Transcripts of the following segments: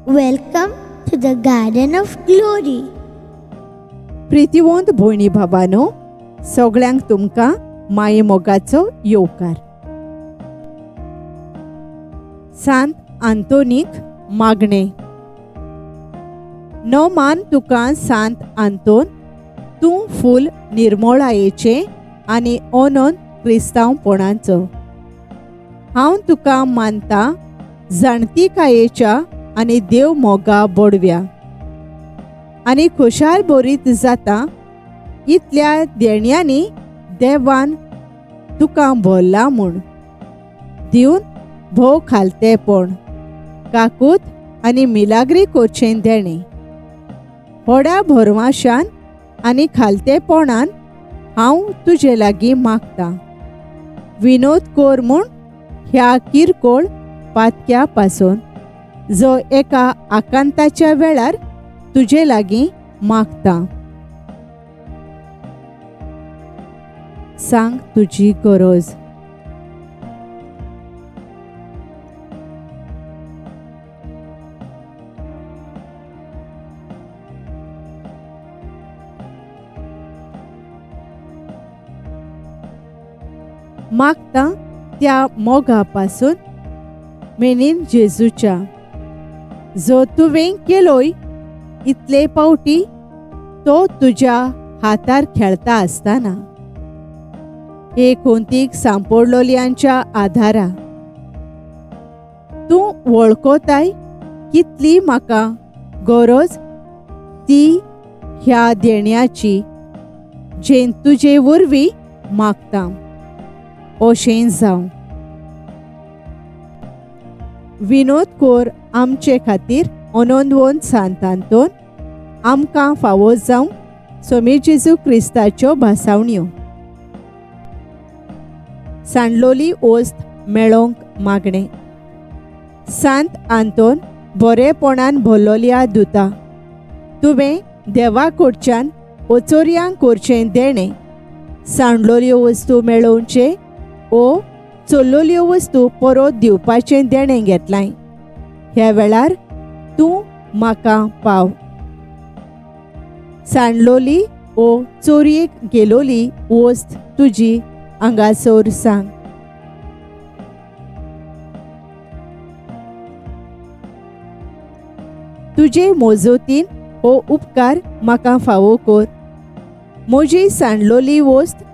Welcome to the Garden of Glory. प्रितिवंत भयणी भावानो, सगळ्यांक तुमकां माये मोगाचो येवकार. सांत आंतोनीक मागणें. नोमान तुका सांत आंतोन, तूं फूल निर्मोळायेचें आनी अनंत क्रिस्तांवपणाचो. हांव तुका मानता जाणतिकायेच्या आनी देव मोगा बोडव्या आनी खुशाल बोरीत जाता इतल्या देण्यांनी देवान तुका भरला म्हूण दिवन भोव खालतेपण, काकूत आनी मिलाग्री करचें देणें. व्हडा भरवाशान आनी खालतेपणान हांव तुजे लागीं मागतां, विनोद कर म्हूण ह्या किरकोळ पातक्या पासून जो एका आकांताच्या वेळार तुजे लागीं मागता. सांग तुजी गरज. मागता त्या मोगा पासून मेनीन जेजूच्या, जो तुवें केलोय इतले पावटी तो तुज्या हातार खेळता आसतना हे कोंतीक सांपडलोल्यांच्या आधारा तूं वळखताय कितली म्हाका गरज ती ह्या देण्याची, जें तुजे वरवीं मागता. अशें जावं. विनोद कोर आमचे खातीर अनंदवंत सांत आंतोन, आमकां फावो जावं स्वामी जेजू क्रिस्ताच्यो भासावण्यो. सांडलोली ओस्त मेळोवंक मागणें. सांत आंतोन, बरेपणान भरलोल्या दुता, तुवें देवा कडच्यान ओचोरयांक करचें देणें, सांडलोल्यो वस्तू मेळोवचें ओ चोरलोल्यो वस्तू परत दिवपाचें देणें घेतलाय. ह्या वेळार तूं म्हाका पाव. सांडलोली ओ चोरयेक गेलोली वस्त तुजी हांगासर सांग. तुजे मोजोतीन हो उपकार म्हाका फावो कर. म्हजी सांडलोली वस्त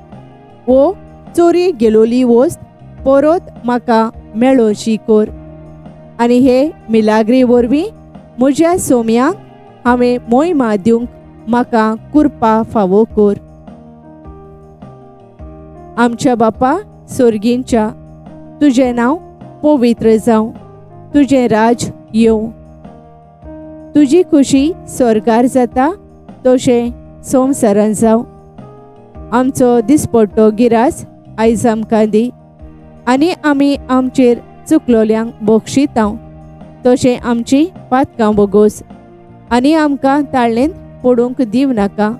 ओ चोरयेक गेलोली वस्त परत म्हाका मेळोवची कर आनी हे मिलाग्री वरवीं म्हज्या सोम्यांक हांवें मोहिमा दिवंक म्हाका कुरपा फावो कर. आमच्या बापा सोर्गींच्या, तुजें नांव पवित्र जावं, तुजें राज येवं, तुजी खुशी स्वर्गार जाता तशें संवसारान जावं. आमचो दिसपट्टो गिरास आयज आमकां दी आनी आमी आमचेर चुकलोल्यांक बक्षितांव तशें आमची पातकां बोगोस आनी आमकां ताळ्ळेंत पडूंक दिव नाका,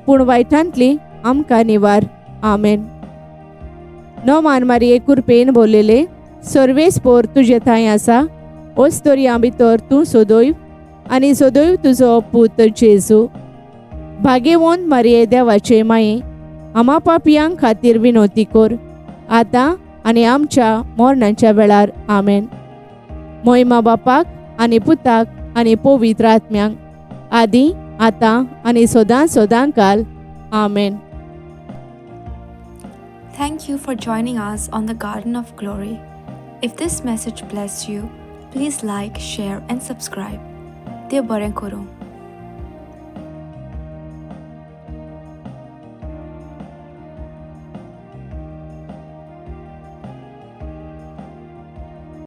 पूण वायटांतली आमकां निवार. आमेन. नोमान मारये कुरपेन बोललेले, सर्वेस पोर तुजे थंय आसा, ओस्तोरयां भितर तूं सोदोय आनी सोदोय तुजो पूत जेजू. भाग्यवंत मारये देवाचे माये, आमा पापयांक खातीर विनोती कर, आतां आनी आमच्या मरणाच्या वेळार. आमेन. मोहिमा बापाक आनी पुताक आनी पवित्र आत्म्यांक, आदी आतां आनी सदां सदां काल. आमेन. Thank you for joining us on the Garden of Glory. If this message blessed you, please like, share, and subscribe. देव बरें करूं.